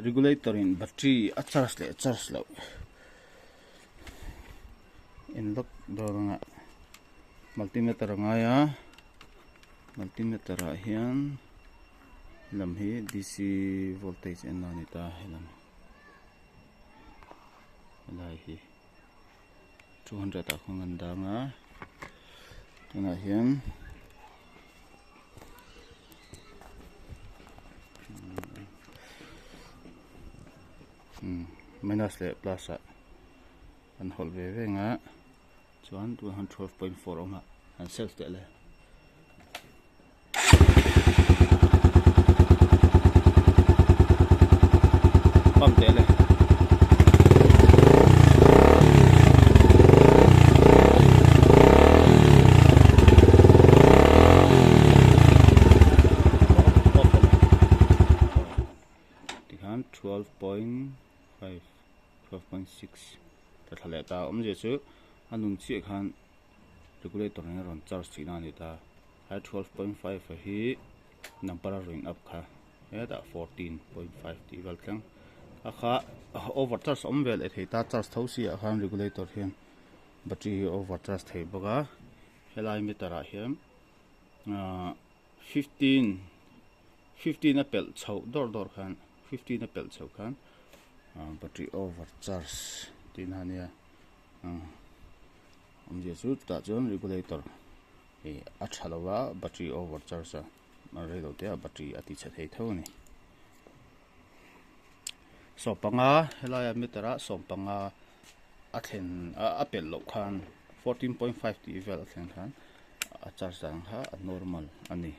Regulator in battery a charge leh charge loh en lawk dawn anga multimeter a ngai a multimeter ah hian lam hi D_C voltage en na a ni ta helam helai hi 200 ah khawn an dang a tunah hian minus leh plus ah an hawlh ve ve ang a chuan tunah hian 12.4 a awm a an self teh le. Pump teh le. Tikhan 12.5 12.6 ta thla leh ta awmzia chu a nun chiah khan regulator in a rawn charge tihna a ni ta. He 12.5 a hi number a rawn up kha hetah 14.5 tih vel thleng a kha overcharge awm vel leh thei ta charge tho si ah khan regulator hian battery hi overcharge thei bawk a helai meter ah hian ahh fifteen fifteen a pelh chhoh dawrh dawrh khan fifteen a pelh chhoh khan ahh battery overcharge tihna a nia ahh awmzia chu chutah chuan regulator. Ih a tha lo a battery over charge a a rei lo te a battery a ti chhe thei tho a ni sawmpanga helai a meter a sawmpanga a thlen a pelh loh khan 14.5 tih vel a thlen khan a charge dan kha a normal a ni.